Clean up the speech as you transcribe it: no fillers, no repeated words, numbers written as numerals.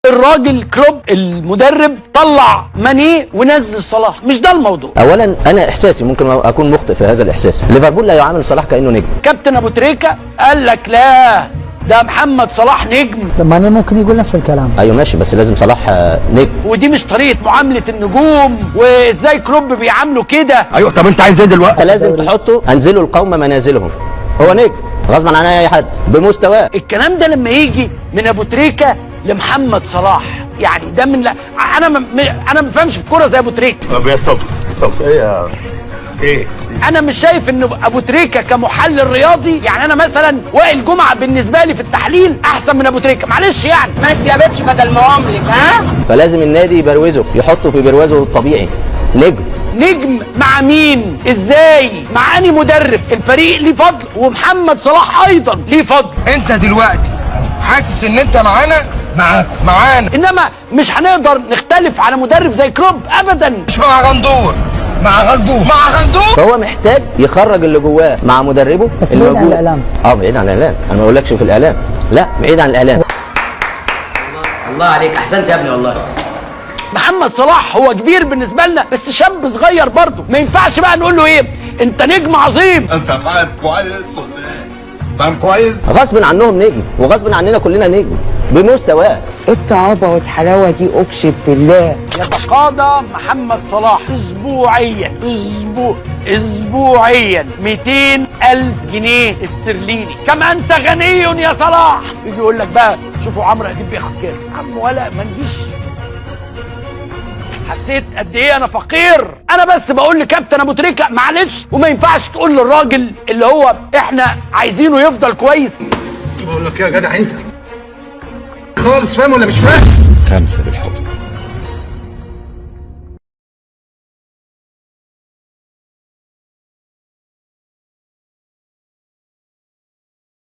الراجل كلوب المدرب طلع ماني ونزل صلاح، مش ده الموضوع. اولا انا احساسي ممكن اكون مخطئ في هذا الاحساس، ليفربول لا يعامل صلاح كانه نجم. كابتن ابو تريكه قال لك لا ده محمد صلاح نجم. طب ماني ممكن يقول نفس الكلام. ايوه ماشي، بس لازم صلاح نجم. ودي مش طريقه معاملة النجوم، وازاي كلوب بيعامله كده. ايوه طب انت عايز ايه دلوقتي؟ لازم تحطه، انزلوا القوم منازلهم، هو نجم غصبا عن اي حد بمستواه. الكلام ده لما يجي من ابو تريكه لمحمد صلاح، يعني ده من لا انا انا ما بفهمش في الكورة زي ابو تريكه. طب يا صبر صبر ايه يا ايه؟ انا مش شايف ان ابو تريكه كمحلل رياضي، يعني انا مثلا وائل جمعه بالنسبة لي في التحليل احسن من ابو تريكه، معلش يعني. بس يا بيتش بدل ما عملك ها؟ فلازم النادي يبروزه، يحطه في بروازه الطبيعي، نجم. نجم مع مين؟ ازاي؟ مع اني مدرب؟ الفريق ليه فضل، ومحمد صلاح ايضا ليه فضل. انت دلوقتي حاسس ان انت معانا؟ معاك معانا، انما مش هنقدر نختلف على مدرب زي كلوب ابدا. مش مع غندور، مع غندور، مع غندور. فهو محتاج يخرج اللي جواه مع مدربه بس اللي بعيد عن موجود. الإعلام. بعيد عن الاعلام، انا ما اقولكش في الاعلام، لا بعيد عن الاعلام. الله عليك، احسنت يا ابني والله. محمد صلاح هو كبير بالنسبة لنا، بس شاب صغير برضه، ما ينفعش بقى نقول له ايه انت نجم عظيم. انت فاهم كويس ولا ايه؟ فاهم كويس؟ غصب عنهم نجم، وغصب عننا كلنا نجم بمستواه. الطعابه والحلاوه دي اقسم بالله. يتقاضى محمد صلاح اسبوعيا اسبوعيا 200,000 جنيه استرليني. كم انت غني يا صلاح. يجي يقول لك بقى شوفوا عمرو اديب بياخد كام. عم ولا ما نجيش. حسيت قد ايه انا فقير. انا بس بقول لكابتن ابو تريكه معلش، وما ينفعش تقول للراجل اللي هو احنا عايزينه يفضل كويس. بقول لك يا جدع انت خالص، فاهم ولا مش فاهم؟ 5 بالحب.